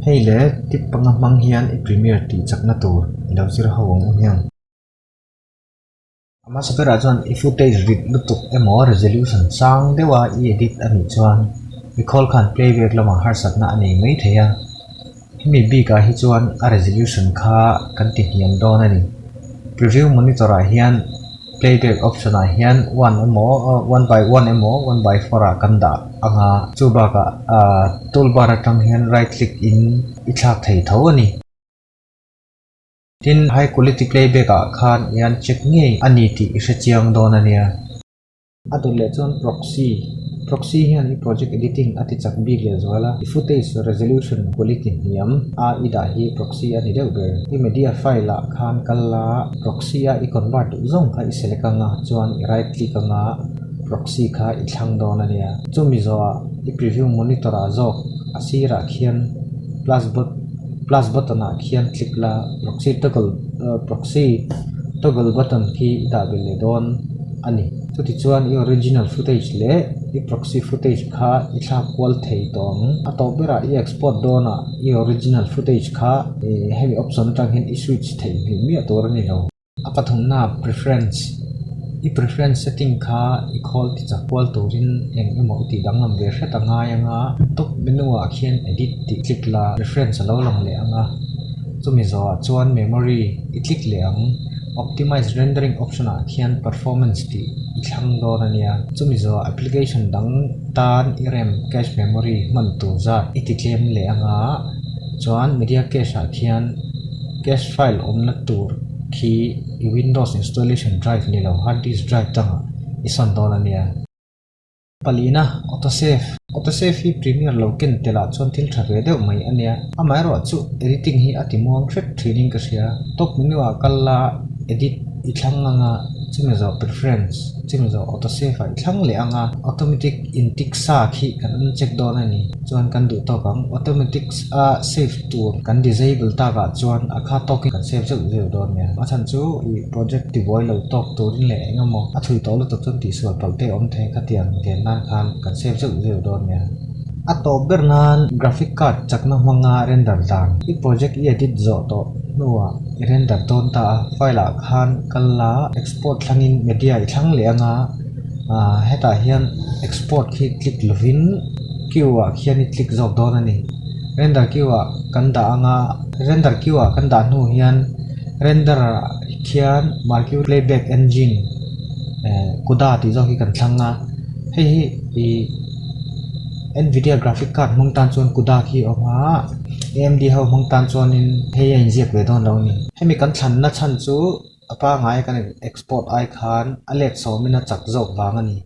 Hei le tip panga hmang hian i Premiere tih chakna tur i lo zir ho ang u hian. A hmasa berah chuan i footage rit lutuk emaw resolution sang deuha i edit a nih chuan i khawl khan playback lamah harsatna a nei mai thei a. Hemi bikah hi chuan a resolution kha kan ti hniam dawn a ni. Preview monitor ah hian playback option ah hian one emaw 1 by 1 emaw 1 by 4 ah kan dah ang a, chu bakah toolbar atang hian right click in i thlak thei tho a ni. Tin, high quality playback ah khan hian check ngei a ni tih i hrechiang dawn a nia. A dawt leh chuan proxy. Proxy hian i project editing a ti chak bik leh zual a, i footage resolution quality hniam a i dah hi proxy a ni deuh ber. I media file ah khan kal la, proxy a i convert duh zawng kha i select anga chuan i right click anga proxy kha i thlang dawn a nia. Chumi zawhah i preview monitor ah zawk a sirah khian plus but plus button ah khian click la proxy toggle proxy toggle button khi i dah belh leh dawn a ni. Chutichuan i original footage leh i proxy footage kha i thlak kual thei tawh ang. A tawp berah i export dawnah i original footage kha hemi option atang hian i switch theih hmih miah tur a ni lo. A pathumna preference, i preference setting kha i khawl ti chak kual turin eng emaw i tih danglam ve hret a ngai anga top menu ah khian edit tih click la preference a lo lang leh anga chumi zawhah chuan memory i click leh ang. Optimize rendering option ah khian performance tih i thlang dawn a nia. Chumi zawhah application dang tan i RAM cache memory hman tur zat i ti tlem leh anga chuan media cache ah khian cache file awmna tur khi i Windows installation drive ni lo hard disk drive dangah i sawn dawn a nia. Palina, Autosave. Autosave hi Premiere lo ken tel ah chuan thil tha ve deuh mai a nia. Amaherawh chu editing hi a ti muang hret thin in ka hria. Top menu ah kal la edit i thlang anga chumi zawh preference chumi zawh autosave ah i thlang leh anga automatic in tik sa khi kan uncheck dawn a ni. Chuan kan duh tawk ang automatic a save tur kan disable tak ah chuan a kha tawkin kan save zeuh zeuh dawn nia. A chhan chu ih project tibuai lo tawk turin leh eng emaw a chhui tawh lutuk chuan tihsual palh te awm thei khatiang ven nan khan kan save zeuh zeuh dawn nia. A tawp ber nan graphic card chakna hmanga render dan i project i edit zawh tawh hnuah i render dawn ta a, file ah khan kal la export thlangin media i thlang leh anga ah hetah hian export khi click lovin queue ah khian i click zawk dawn a ni. Render queue ah kan dah anga render queue ah kan dah hnu hian render ah khian marquee playback engine eh CUDA tih zawk hi kan thlang a hei hi ih nvidia graphic card hmang tan chuan CUDA khi a awm a AMD ho hmang tan chuanin hei a inziak ve dawn lo a ni. Hemi kan thlanna chhan chu a pangngai kan export ai khan a let sawmin a chak zawk vang a ni.